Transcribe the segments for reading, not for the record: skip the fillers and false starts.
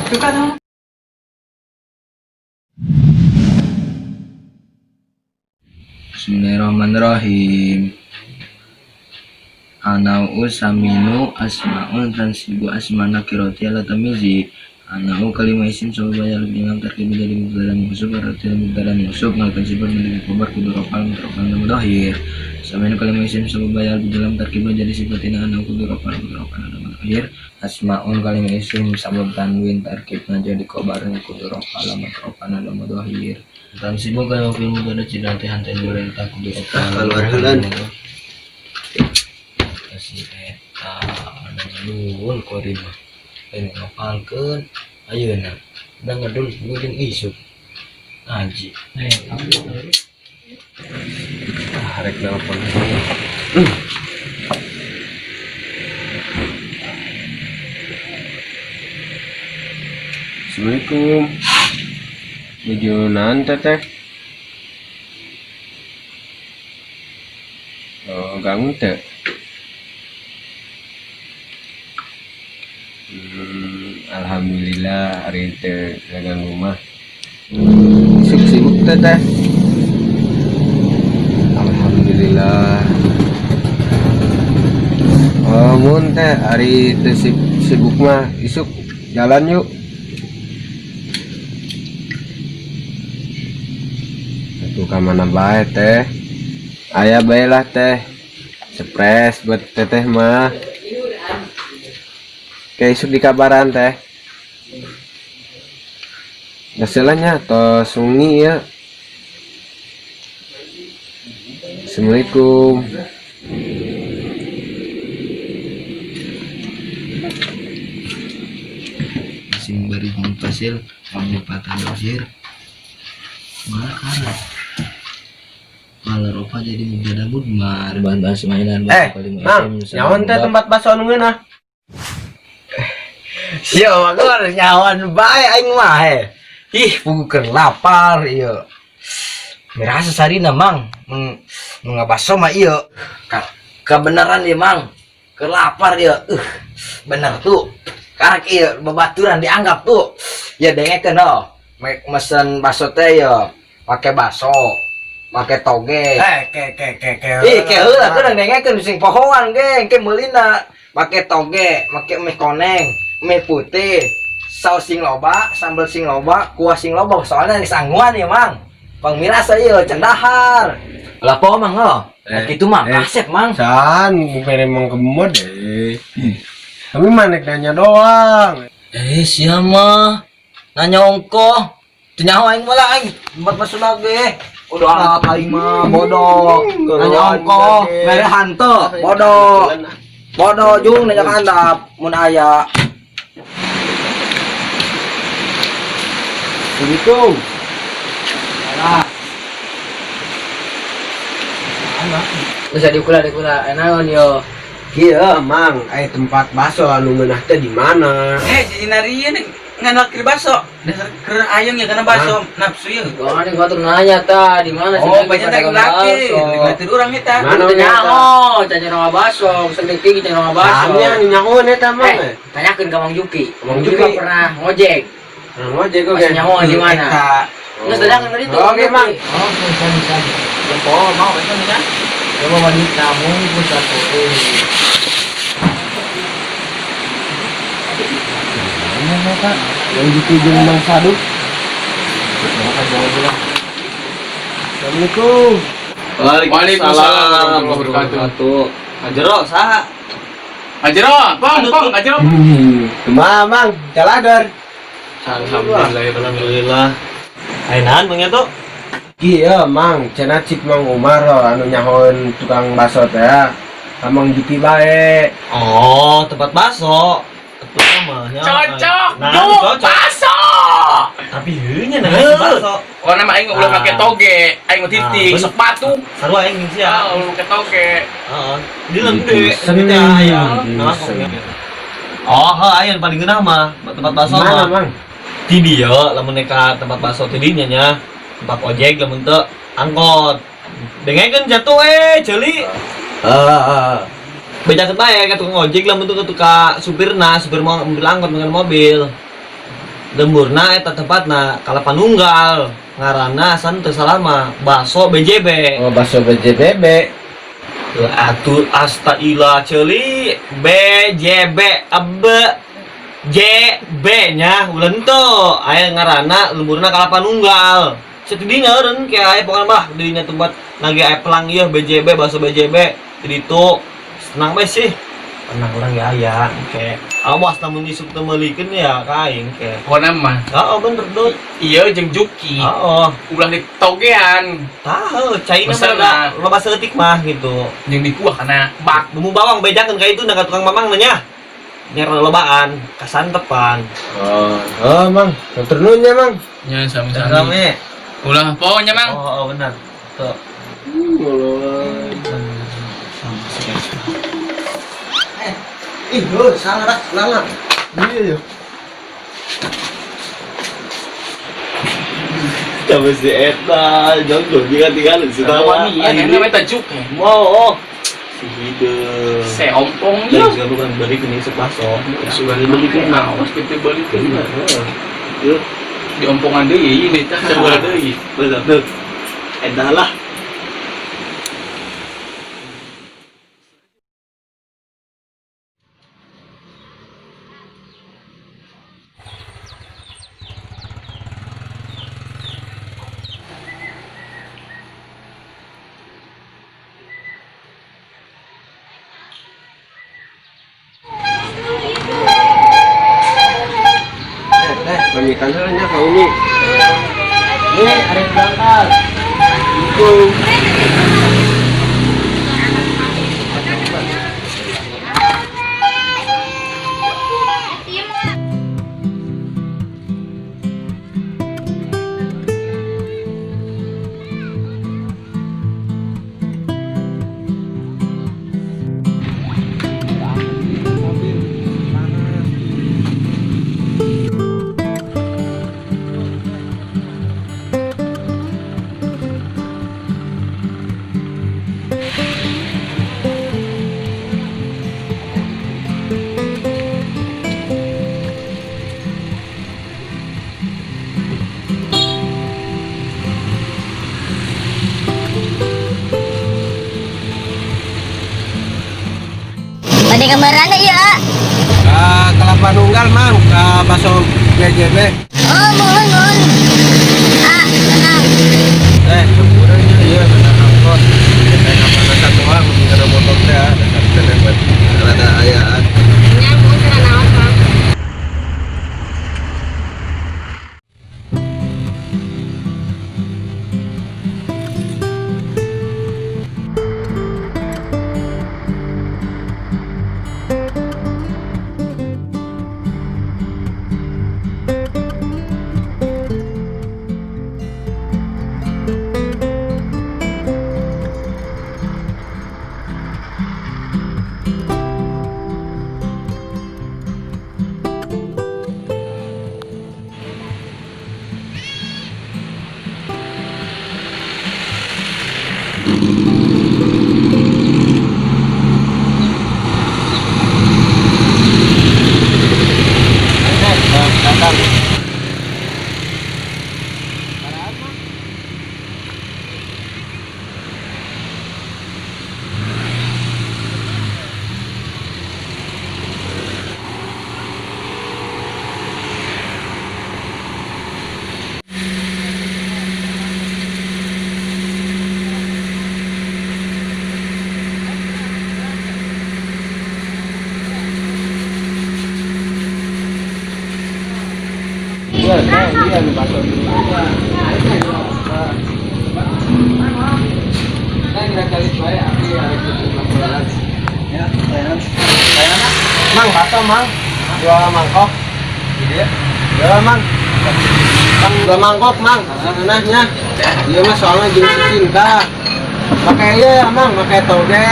Tuh kan. Bismillahirrahmanirrahim. Anau saminu asmaun tansibu asmana kiroti ala tamizi. Anau kalima isim soal bayar bilang tarkib jadi mubtada mausuf berarti mubtada mausuf ngal tansibun menjadi khabar kudu rafal mutrafal dan mudahir. Saminu kalima isim soal bayar dalam tarkib jadi sifatina anau kudu rafal mutrafal dan mudahir. Asmaun kalima isim sabab tanwin tarkibna jadi khabarna kudu rafal mutrafal dan mudahir. Tansibun kalima fi'il mubtada cidante hanten jurenta kudu rafal. Keluar heula. Kasih eta dul korima ini ngapalkeun ayeuna da ngedul jeung isuk ngaji. Ah, rek nelpon. Assalamualaikum. Nuju naon teteh? Oh, ganggu teh. Alhamdulillah hari teh ganggu mah. Isuk sibuk teteh. Alhamdulillah. Oh, mun teh hari teh sibuk mah isuk jalan yuk. Atuh ka mana bae teh? Aya bae lah teh. Surprise buat teteh mah. Kayak isuk di kabaran teh. Hasilnya tos sungi ya. Assalamualaikum. Sing bari munfasil mamnu patah dosir maka malah rofa jadi mubtada mudmar bantu asmainan. Mang, nyawan teh tempat bakso anu ngeunah. Sia magor nyawan bae aing mah he. Ih, pugukeun lapar ieu. Mirasa sarina mang, meng ngabaso mah ieu. Kebenaran ieu mang. Keur lapar ieu. Bener tuh. Karek ieu babaturan dianggap tuh. Ya dengekeun ho. Mek mesen bakso teh ieu, make bakso, make toge. Ke ke ke ke. Ih, ke heula keun dengekeun sing pohoan ge, engke meulina. Make toge, make mie koneng, mie putih, saus sing loba, sambal sing loba, kuah sing loba, soalnya geus angguan ya mang. Pangmirasa ieu cendahar. Lah po mang ho. Kitu mah kasep mang. San, mere mang kemod deh. Kami mah nek nanya doang. Sia mah nanya ongkoh. Teu nyaho aing mah lah aing tempat bakso lagi. Udah aing mah bodoh. Nanya ongkoh, mere hantu, bodoh. Bodoh jung nanya ka handap mun aya. Assalamualaikum. Bisa dikula dikula naon yo. Iya, Mang, tempat bakso anu ngeunah teh di mana? Jadi narian nganal keur bakso. Dasar keur ayang ya karena bakso nafsu ya. Gua nih gua tuh nanya ta di mana sih? Oh, banyak dari laki, dari urang eta. Mana Teu nyaho, can nyaho bakso, sending tinggi can nyaho bakso. Samnya anu nyahoan eta Mang. Tanyakeun ka Mang Juki. Mang Mang Juki Juki. pernah ngojek. Nah, ngojek oke. Pas nyaho di mana? Geus dadangan tadi tuh. Oke, Mang. Oh, bisa bisa. Oh, mau eta nih kan? Coba wanita mungkin satu. Yang Juki jeung Mang Saduk. Assalamualaikum. Waalaikumsalam warahmatullahi wabarakatuh. Ajero saha? Ajero, pong, pong, ajero. Kumaha, Mang? Calagor. Alhamdulillah, alhamdulillah. Ayeuna Bang Yato? Iya, Mang, cenah cik Mang Umar ho, anu nyahoan tukang bakso teh. Ka Mang Juki bae. Oh, tempat bakso. Betul mah. nya. Cocok, Nah, Ju, cocok. bakso. Tapi heunya nya nasi bakso. Karena mah aing ulah make toge, aing mah titik, Ah, sok batu. Sarua aing jeung sia. Ah, ulah make toge. Heeh. Di lem gede, Dipesen, teh aya. Nah, dipesen. Oh, heuh aya paling geunah mah tempat bakso Mana, mah. Mang? Di dieu lamun ka tempat bakso teh dinya nya. Tempat ojek lamun teu angkot. Dengekeun jatuh ceuli. Heeh. Bejakeun bae ka tukang ojek lamun teu ka tukang supirna, supir mau mobil angkot dengan mobil. Lemburna eta tempatna Kalapa Nunggal. Ngaranna san teu salah mah Baso BJB. Oh, bakso BJBB. Atuh astailah ceuli BJB abe J B nya ulah henteu aya ngaranna lemburna Kalapa Nunggal. Setidinya eureun ke aya pokona mah dinya tempat nage aya pelang ieu BJB bakso BJB di ditu. Senang we sih. Tenang urang ge aya ke. Awas lamun isuk teu meulikeun ya ka aing ke. Pokona mah Heeh bener Dut. ieu jeung Juki. Heeh. Ulah ditogean Tah heuh caina mah Mesena. loba saeutik mah gitu. jeung dikuah kana bak. Bumbu bawang bejakeun ka itu na ka tukang mamang nya. Nyar lobaan, kasantepan. Oh, oh Mang, hatur nuhun nya, Mang. Nya sami-sami. Rame. Ulah pokoknya Mang. Oh, oh benar. Tuh. Ih, oh, salah dah, salah. Iya, iya. Coba si eta, jodoh jika tinggal si Wani ya, enak we tajuk. Mau, oh. Si hideung. Se ompong Dan ieu. juga bukan beli ini isuk baso. Sugan belikeun awas kita belikeun. Yuk, Di ompongan deui ieu teh sabola deui. bener tuh. Edah lah. Eh, teh, pamitan heula nya ka Umi. Nih, arek berangkat. Assalamualaikum. Bade kamarana ieu, A? Ah, Kelapa Nunggal, Mang, ka bakso BJB. Oh, mohon, mohon. A, tenang. Eh, lemburnya iya benar angkot. Kita kapanasan doang kada motor teh, ah, dasar teh buat rada ayaan. Nya mohon cenah naon, Mang? Datang. Iya, teh, iya nu bakso dulu. Teh kira kali bae abi arek tutup laporan. Ya, layanan. Layanan. Mang, bakso, Mang. Dua mangkok. Gitu ya. Ya, Mang. Mang, dua mangkok, Mang. Ngeunahnya. Iya mah soalnya jeung si cinta. Pakai ieu ya, Mang, pakai toge.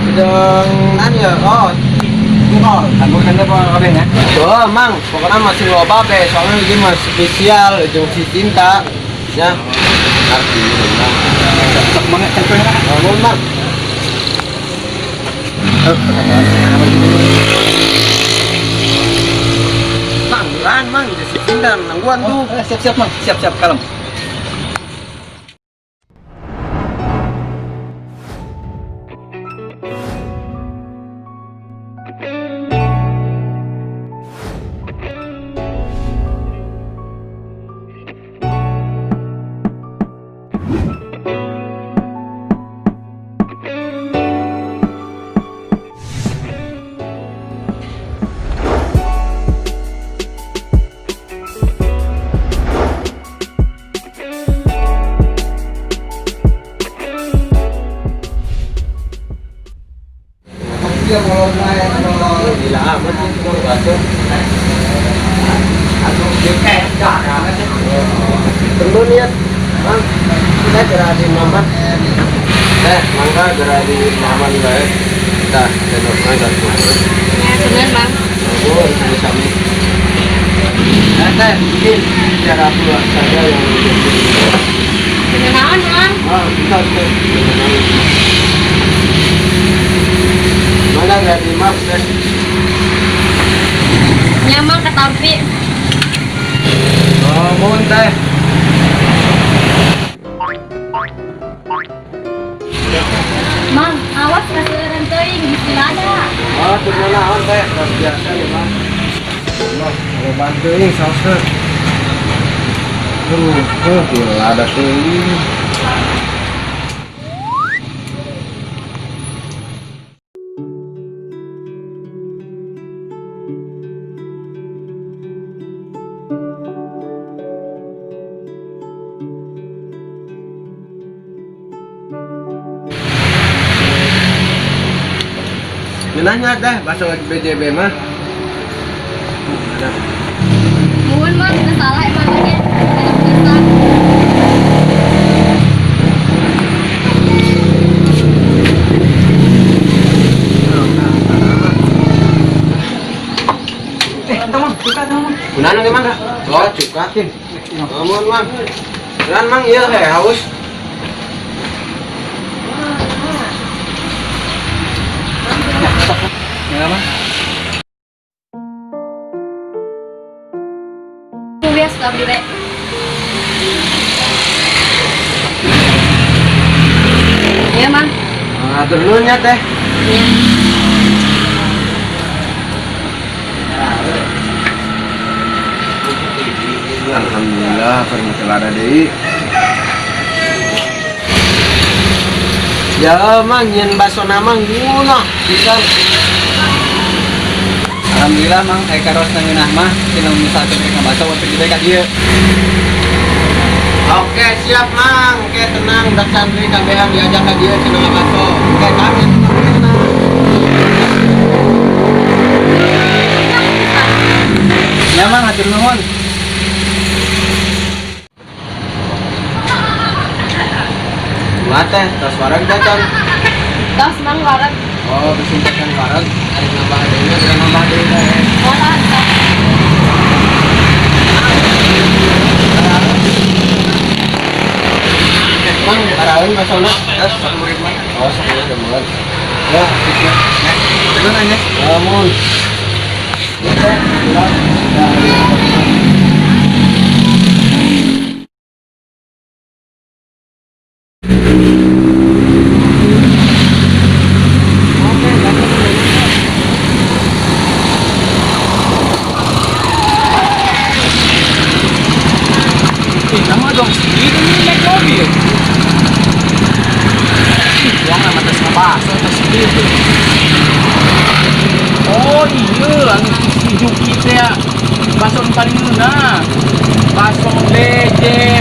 Sedang nan ya, oh. Engkol. Tangguhkan deh pokoknya ya. Oh, Mang, pokoknya masih loba be, soalnya ini mah spesial jeung si cinta. Ya. Arti Mang. Cocok banget contohnya. Bangun, Mang. Mang, Geran mang, si Cinta nangguan tuh. Oh, siap-siap mang, siap-siap kalem. Gila amat sih tukang bakso. Tentu niat, Mang. Kita gerak di Maman. Mangga gerak di Maman bae. Dah, sendoknya satu. Ya, bener mang. Oh, sami-sami. Teh, mungkin biar aku saja yang Bener naon mang? Ah, bisa, bisa. Mangga gerak di Mam, teh. Nya mang ketampi. Oh, mohon teh. Mang, awas kaseueuran teuing bisi lada. Oh, tuh naon teh, tos biasa nih, Mang. Allah, kalau bantu ini sausnya. Aduh, gila ada teuing. Nanya teh, bakso BJB mah. Ada. Muhun mang, teu salah emang ge. Enak pisan. Teman, cuka teman. Kunaon ge mang? Oh, cuka. Oh, mohon mang. Kunaon mang ieu heh haus. Ya, mang. Biasa abdi we. Iya mang. Ah, nuhun nya teh. Iya. Alhamdulillah keur lada deui. Ya mang nyeun basona mang ngeunah pisan. Alhamdulillah mang, aya karos ngeunah mah, cenah misalkan rek ngabaso waktu kita ka dieu. Oke, siap mang. Oke, tenang, udah santri kabehan diajak ka dieu cenah ngabaso. Oke, kami tenang. Ya mang, hatur nuhun. Kumaha teh, tos wareg dacan. Tos mang wareg. Oh, kesimpulan wareg, ari nambah deui, geura nambah deui teh. Moal tos. Mang, araeun basona. Tos murid mah. Oh, sakuliah demen. Ya, gitu. Nuhun anya. Ya, mun. Ya, teh. Ya. Ih, nama dong itu nih naik mobil. Ih, uang nama tes ngebaso tes gitu. Oh iya, anu si Juki teh ya. Bakso nu paling ngeunah. Bakso BJB.